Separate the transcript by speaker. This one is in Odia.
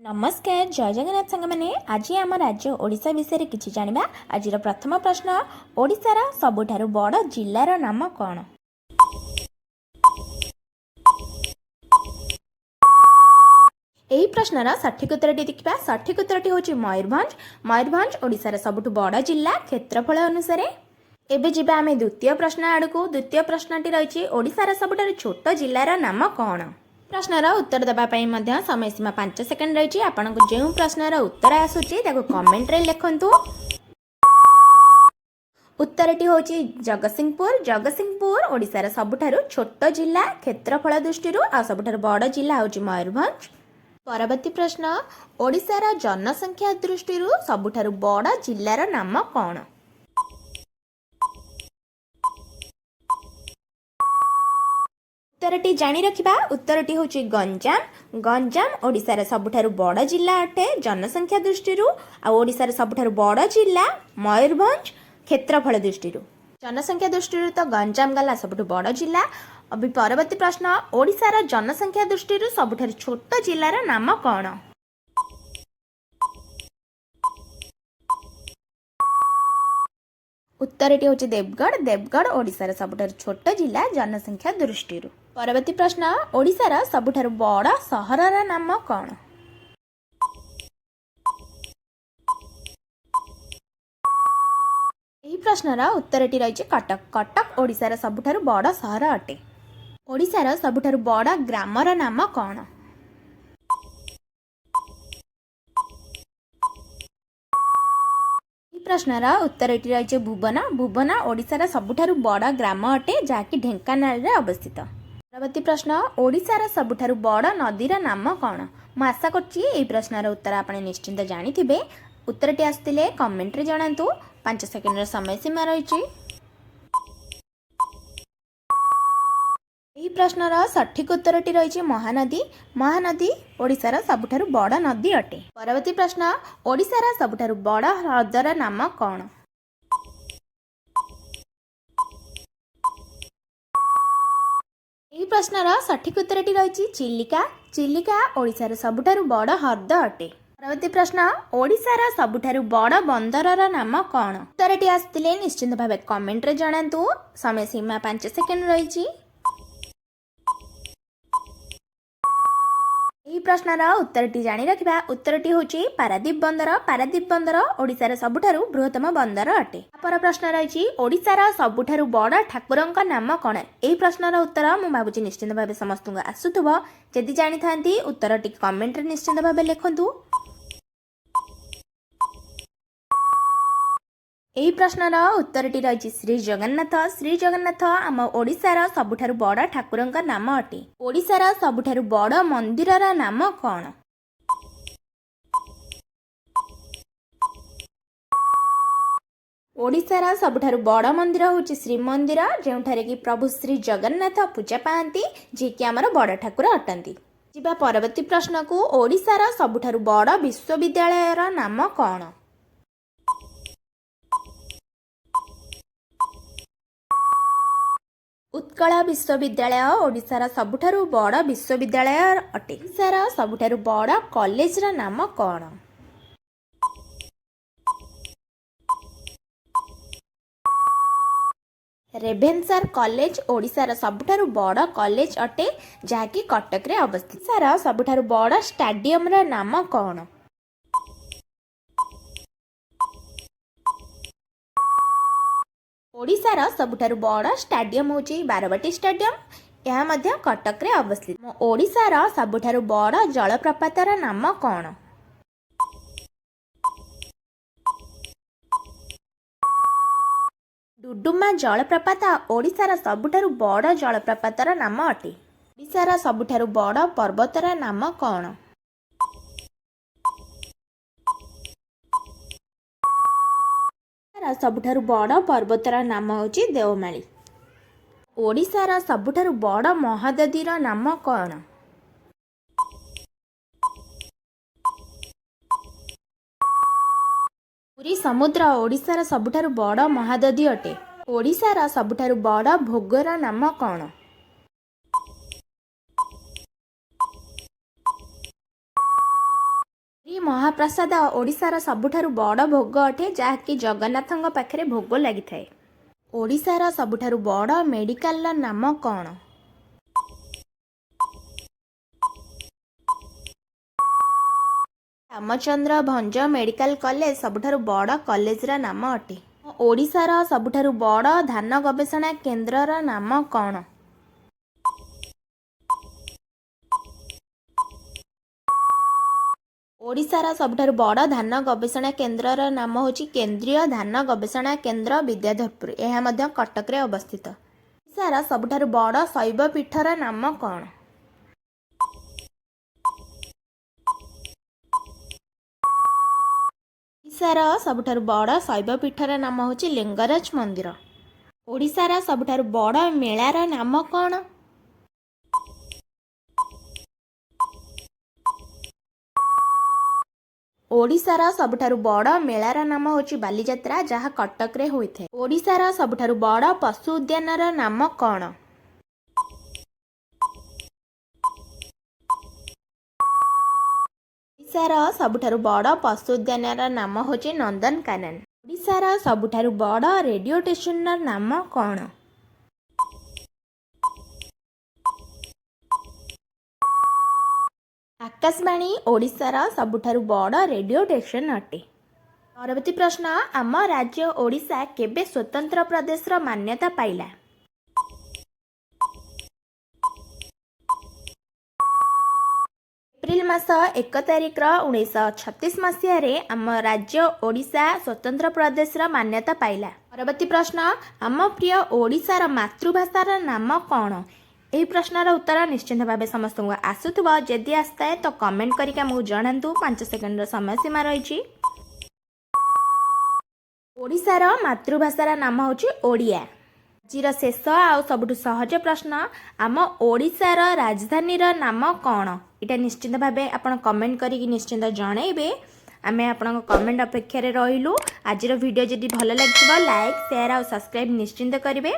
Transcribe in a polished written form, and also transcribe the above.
Speaker 1: ନମସ୍କାର, ଜୟ ଜଗନ୍ନାଥ ସାଙ୍ଗମାନେ। ଆଜି ଆମ ରାଜ୍ୟ ଓଡ଼ିଶା ବିଷୟରେ କିଛି ଜାଣିବା। ଆଜିର ପ୍ରଥମ ପ୍ରଶ୍ନ, ଓଡ଼ିଶାର ସବୁଠାରୁ ବଡ଼ ଜିଲ୍ଲାର ନାମ କ'ଣ? ଏହି ପ୍ରଶ୍ନର ସଠିକ ଉତ୍ତରଟି ଦେଖିବା। ସଠିକ ଉତ୍ତରଟି ହେଉଛି ମୟୂରଭଞ୍ଜ। ମୟୂରଭଞ୍ଜ ଓଡ଼ିଶାର ସବୁଠୁ ବଡ଼ ଜିଲ୍ଲା କ୍ଷେତ୍ରଫଳ ଅନୁସାରେ। ଏବେ ଯିବା ଆମେ ଦ୍ୱିତୀୟ ପ୍ରଶ୍ନ ଆଡ଼କୁ। ଦ୍ୱିତୀୟ ପ୍ରଶ୍ନଟି ରହିଛି, ଓଡ଼ିଶାର ସବୁଠାରୁ ଛୋଟ ଜିଲ୍ଲାର ନାମ କ'ଣ? ପ୍ରଶ୍ନର ଉତ୍ତର ଦେବା ପାଇଁ ମଧ୍ୟ ସମୟ ସୀମା 5 ସେକେଣ୍ଡ ରହିଛି। ଆପଣଙ୍କୁ ଯେଉଁ ପ୍ରଶ୍ନର ଉତ୍ତର ଆସୁଛି, ତାକୁ କମେଣ୍ଟରେ ଲେଖନ୍ତୁ। ଉତ୍ତରଟି ହେଉଛି ଜଗତସିଂହପୁର। ଜଗତସିଂହପୁର ଓଡ଼ିଶାର ସବୁଠାରୁ ଛୋଟ ଜିଲ୍ଲା କ୍ଷେତ୍ରଫଳ ଦୃଷ୍ଟିରୁ, ଆଉ ସବୁଠାରୁ ବଡ଼ ଜିଲ୍ଲା ହେଉଛି ମୟୂରଭଞ୍ଜ। ପରବର୍ତ୍ତୀ ପ୍ରଶ୍ନ, ଓଡ଼ିଶାର ଜନସଂଖ୍ୟା ଦୃଷ୍ଟିରୁ ସବୁଠାରୁ ବଡ଼ ଜିଲ୍ଲାର ନାମ କ'ଣ? ଉତ୍ତରଟି ଜାଣି ରଖିବା। ଉତ୍ତରଟି ହେଉଛି ଗଞ୍ଜାମ। ଗଞ୍ଜାମ ଓଡ଼ିଶାର ସବୁଠାରୁ ବଡ଼ ଜିଲ୍ଲା ଅଟେ ଜନସଂଖ୍ୟା ଦୃଷ୍ଟିରୁ, ଆଉ ଓଡ଼ିଶାର ସବୁଠାରୁ ବଡ଼ ଜିଲ୍ଲା ମୟୂରଭଞ୍ଜ କ୍ଷେତ୍ରଫଳ ଦୃଷ୍ଟିରୁ। ଜନସଂଖ୍ୟା ଦୃଷ୍ଟିରୁ ତ ଗଞ୍ଜାମ ଗଲା ସବୁଠୁ ବଡ଼ ଜିଲ୍ଲା। ଅବି ପରବର୍ତ୍ତୀ ପ୍ରଶ୍ନ, ଓଡ଼ିଶାର ଜନସଂଖ୍ୟା ଦୃଷ୍ଟିରୁ ସବୁଠାରୁ ଛୋଟ ଜିଲ୍ଲାର ନାମ କ'ଣ? ଉତ୍ତରଟି ହେଉଛି ଦେବଗଡ଼। ଦେବଗଡ଼ ଓଡ଼ିଶାର ସବୁଠାରୁ ଛୋଟ ଜିଲ୍ଲା ଜନସଂଖ୍ୟା ଦୃଷ୍ଟିରୁ। ପରବର୍ତ୍ତୀ ପ୍ରଶ୍ନ, ଓଡ଼ିଶାର ସବୁଠାରୁ ବଡ଼ ସହରର ନାମ କ'ଣ? ଏହି ପ୍ରଶ୍ନର ଉତ୍ତରଟି ରହିଛି କଟକ। କଟକ ଓଡ଼ିଶାର ସବୁଠାରୁ ବଡ଼ ସହର ଅଟେ। ଓଡ଼ିଶାର ସବୁଠାରୁ ବଡ଼ ଗ୍ରାମର ନାମ କ'ଣ? ଏହି ପ୍ରଶ୍ନର ଉତ୍ତରଟି ରହିଛି ଭୁବନ। ଭୁବନ ଓଡ଼ିଶାର ସବୁଠାରୁ ବଡ଼ ଗ୍ରାମ ଅଟେ, ଯାହାକି ଢେଙ୍କାନାଳରେ ଅବସ୍ଥିତ। ପରବର୍ତ୍ତୀ ପ୍ରଶ୍ନ, ଓଡ଼ିଶାର ସବୁଠାରୁ ବଡ଼ ନଦୀର ନାମ କ'ଣ? ମୁଁ ଆଶା କରୁଛି, ଏହି ପ୍ରଶ୍ନର ଉତ୍ତର ଆପଣ ନିଶ୍ଚିନ୍ତ ଜାଣିଥିବେ। ଉତ୍ତରଟି ଆସୁଥିଲେ କମେଣ୍ଟରେ ଜଣାନ୍ତୁ। 5 ସେକେଣ୍ଡର ସମୟ ସୀମା ରହିଛି। ଏହି ପ୍ରଶ୍ନର ସଠିକ ଉତ୍ତରଟି ରହିଛି ମହାନଦୀ। ମହାନଦୀ ଓଡ଼ିଶାର ସବୁଠାରୁ ବଡ଼ ନଦୀ ଅଟେ। ପରବର୍ତ୍ତୀ ପ୍ରଶ୍ନ, ଓଡ଼ିଶାର ସବୁଠାରୁ ବଡ଼ ହ୍ରଦର ନାମ କ'ଣ? ଏହି ପ୍ରଶ୍ନର ସଠିକ ଉତ୍ତରଟି ରହିଛି ଚିଲିକା। ଚିଲିକା ଓଡ଼ିଶାର ସବୁଠାରୁ ବଡ଼ ହ୍ରଦ ଅଟେ। ପରବର୍ତ୍ତୀ ପ୍ରଶ୍ନ, ଓଡ଼ିଶାର ସବୁଠାରୁ ବଡ଼ ବନ୍ଦରର ନାମ କ'ଣ? ଉତ୍ତରଟି ଆସୁଥିଲେ ନିଶ୍ଚିନ୍ତ ଭାବେ କମେଣ୍ଟରେ ଜଣାନ୍ତୁ। ସମୟ ସୀମା 5 ସେକେଣ୍ଡ ରହିଛି। ଏହି ପ୍ରଶ୍ନର ଉତ୍ତରଟି ଜାଣି ରଖିବା। ଉତ୍ତରଟି ହେଉଛି ପାରାଦୀପ ବନ୍ଦର। ପାରାଦୀପ ବନ୍ଦର ଓଡ଼ିଶାର ସବୁଠାରୁ ବୃହତ୍ତମ ବନ୍ଦର ଅଟେ। ପର ପ୍ରଶ୍ନ ରହିଛି, ଓଡ଼ିଶାର ସବୁଠାରୁ ବଡ଼ ଠାକୁରଙ୍କ ନାମ କ'ଣ? ଏହି ପ୍ରଶ୍ନର ଉତ୍ତର ମୁଁ ଭାବୁଛି ନିଶ୍ଚିନ୍ତ ଭାବେ ସମସ୍ତଙ୍କୁ ଆସୁଥିବ। ଯଦି ଜାଣିଥାନ୍ତି, ଉତ୍ତରଟି କମେଣ୍ଟରେ ନିଶ୍ଚିନ୍ତ ଭାବେ ଲେଖନ୍ତୁ। ଏହି ପ୍ରଶ୍ନର ଉତ୍ତରଟି ରହିଛି ଶ୍ରୀ ଜଗନ୍ନାଥ। ଶ୍ରୀ ଜଗନ୍ନାଥ ଆମ ଓଡ଼ିଶାର ସବୁଠାରୁ ବଡ଼ ଠାକୁରଙ୍କ ନାମ ଅଟେ। ଓଡ଼ିଶାର ସବୁଠାରୁ ବଡ଼ ମନ୍ଦିରର ନାମ କ'ଣ? ଓଡ଼ିଶାର ସବୁଠାରୁ ବଡ଼ ମନ୍ଦିର ହେଉଛି ଶ୍ରୀମନ୍ଦିର, ଯେଉଁଠାରେ କି ପ୍ରଭୁ ଶ୍ରୀ ଜଗନ୍ନାଥ ପୂଜା ପାଆନ୍ତି, ଯିଏକି ଆମର ବଡ଼ ଠାକୁର ଅଟନ୍ତି। ଯିବା ପରବର୍ତ୍ତୀ ପ୍ରଶ୍ନକୁ। ଓଡ଼ିଶାର ସବୁଠାରୁ ବଡ଼ ବିଶ୍ୱବିଦ୍ୟାଳୟର ନାମ କ'ଣ? ଉତ୍କଳ ବିଶ୍ୱବିଦ୍ୟାଳୟ ଓଡ଼ିଶାର ସବୁଠାରୁ ବଡ଼ ବିଶ୍ୱବିଦ୍ୟାଳୟ ଅଟେ। ଓଡ଼ିଶାର ସବୁଠାରୁ ବଡ଼ କଲେଜର ନାମ କ'ଣ? ରେଭେନ୍ସାର କଲେଜ ଓଡ଼ିଶାର ସବୁଠାରୁ ବଡ଼ କଲେଜ ଅଟେ, ଯାହାକି କଟକରେ ଅବସ୍ଥିତ। ଓଡ଼ିଶାର ସବୁଠାରୁ ବଡ଼ ଷ୍ଟାଡିୟମର ନାମ କ'ଣ? ଓଡ଼ିଶାର ସବୁଠାରୁ ବଡ଼ ଷ୍ଟାଡିୟମ ହେଉଛି ବାରବାଟୀ ଷ୍ଟାଡିୟମ। ଏହା ମଧ୍ୟ କଟକରେ ଅବସ୍ଥିତ। ଆମ ଓଡ଼ିଶାର ସବୁଠାରୁ ବଡ଼ ଜଳପ୍ରପାତର ନାମ କ'ଣ? ଡୁଡୁମା ଜଳପ୍ରପାତ ଓଡ଼ିଶାର ସବୁଠାରୁ ବଡ଼ ଜଳପ୍ରପାତର ନାମ ଅଟେ। ଓଡ଼ିଶାର ସବୁଠାରୁ ବଡ଼ ପର୍ବତର ନାମ କ'ଣ? ସବୁଠାରୁ ବଡ଼ ପର୍ବତର ନାମ ହେଉଛି ଦେଓମାଳି। ଓଡ଼ିଶାର ସବୁଠାରୁ ବଡ଼ ମହାନଦୀର ନାମ କ'ଣ? ପୁରୀ ସମୁଦ୍ର ଓଡ଼ିଶାର ସବୁଠାରୁ ବଡ଼ ମହାନଦୀ ଅଟେ। ଓଡ଼ିଶାର ସବୁଠାରୁ ବଡ଼ ଭୋଗର ନାମ କ'ଣ? ପୁରୀ ମହାପ୍ରସାଦ ଓଡ଼ିଶାର ସବୁଠାରୁ ବଡ଼ ଭୋଗ ଅଟେ, ଯାହାକି ଜଗନ୍ନାଥଙ୍କ ପାଖରେ ଭୋଗ ଲାଗିଥାଏ। ଓଡ଼ିଶାର ସବୁଠାରୁ ବଡ଼ ମେଡ଼ିକାଲର ନାମ କ'ଣ? ରାମଚନ୍ଦ୍ର ଭଞ୍ଜ ମେଡ଼ିକାଲ କଲେଜ ସବୁଠାରୁ ବଡ଼ କଲେଜର ନାମ ଅଟେ। ଓଡ଼ିଶାର ସବୁଠାରୁ ବଡ଼ ଧାନ ଗବେଷଣା କେନ୍ଦ୍ରର ନାମ କ'ଣ? ଓଡ଼ିଶାର ସବୁଠାରୁ ବଡ଼ ଧାନ ଗବେଷଣା କେନ୍ଦ୍ରର ନାମ ହେଉଛି କେନ୍ଦ୍ରୀୟ ଧାନ ଗବେଷଣା କେନ୍ଦ୍ର, ବିଦ୍ୟାଧରପୁର। ଏହା ମଧ୍ୟ କଟକରେ ଅବସ୍ଥିତ। ଓଡ଼ିଶାର ସବୁଠାରୁ ବଡ଼ ଶୈବ ପୀଠର ନାମ କ'ଣ? ଓଡ଼ିଶାର ସବୁଠାରୁ ବଡ଼ ଶୈବ ପୀଠର ନାମ ହେଉଛି ଲିଙ୍ଗରାଜ ମନ୍ଦିର। ଓଡ଼ିଶାର ସବୁଠାରୁ ବଡ଼ ମେଳାର ନାମ କ'ଣ? ଓଡ଼ିଶାର ସବୁଠାରୁ ବଡ଼ ମେଳାର ନାମ ହେଉଛି ବାଲିଯାତ୍ରା, ଯାହା କଟକରେ ହୋଇଥାଏ। ଓଡ଼ିଶାର ସବୁଠାରୁ ବଡ଼ ପଶୁ ଉଦ୍ୟାନର ନାମ କ'ଣ? ଓଡ଼ିଶାର ସବୁଠାରୁ ବଡ଼ ପଶୁ ଉଦ୍ୟାନର ନାମ ହେଉଛି ନନ୍ଦନକାନନ। ଓଡ଼ିଶାର ସବୁଠାରୁ ବଡ଼ ରେଡ଼ିଓ ଷ୍ଟେସନର ନାମ କ'ଣ? ଆକାଶବାଣୀ ଓଡ଼ିଶାର ସବୁଠାରୁ ବଡ଼ ରେଡ଼ିଓ ଷ୍ଟେସନ ଅଟେ। ପରବର୍ତ୍ତୀ ପ୍ରଶ୍ନ, ଆମ ରାଜ୍ୟ ଓଡ଼ିଶା କେବେ ସ୍ୱତନ୍ତ୍ର ପ୍ରଦେଶର ମାନ୍ୟତା ପାଇଲା? ଏପ୍ରିଲ ମାସ 1 ତାରିଖର 1936 ମସିହାରେ ଆମ ରାଜ୍ୟ ଓଡ଼ିଶା ସ୍ୱତନ୍ତ୍ର ପ୍ରଦେଶର ମାନ୍ୟତା ପାଇଲା। ପରବର୍ତ୍ତୀ ପ୍ରଶ୍ନ, ଆମ ପ୍ରିୟ ଓଡ଼ିଶାର ମାତୃଭାଷାର ନାମ କ'ଣ? ଏହି ପ୍ରଶ୍ନର ଉତ୍ତର ନିଶ୍ଚିନ୍ତ ଭାବେ ସମସ୍ତଙ୍କୁ ଆସୁଥିବ। ଯଦି ଆସିଥାଏ ତ କମେଣ୍ଟ କରିକି ଆମକୁ ଜଣାନ୍ତୁ। 5 ସେକେଣ୍ଡର ସମୟ ସୀମା ରହିଛି। ଓଡ଼ିଶାର ମାତୃଭାଷାର ନାମ ହେଉଛି ଓଡ଼ିଆ। ଆଜିର ଶେଷ ଆଉ ସବୁଠୁ ସହଜ ପ୍ରଶ୍ନ, ଆମ ଓଡ଼ିଶାର ରାଜଧାନୀର ନାମ କ'ଣ? ଏଇଟା ନିଶ୍ଚିନ୍ତ ଭାବେ ଆପଣ କମେଣ୍ଟ କରିକି ନିଶ୍ଚିନ୍ତ ଜଣାଇବେ। ଆମେ ଆପଣଙ୍କ କମେଣ୍ଟ ଅପେକ୍ଷାରେ ରହିଲୁ। ଆଜିର ଭିଡ଼ିଓ ଯଦି ଭଲ ଲାଗିଥିବ, ଲାଇକ୍, ସେୟାର ଆଉ ସବସ୍କ୍ରାଇବ୍ ନିଶ୍ଚିନ୍ତ କରିବେ।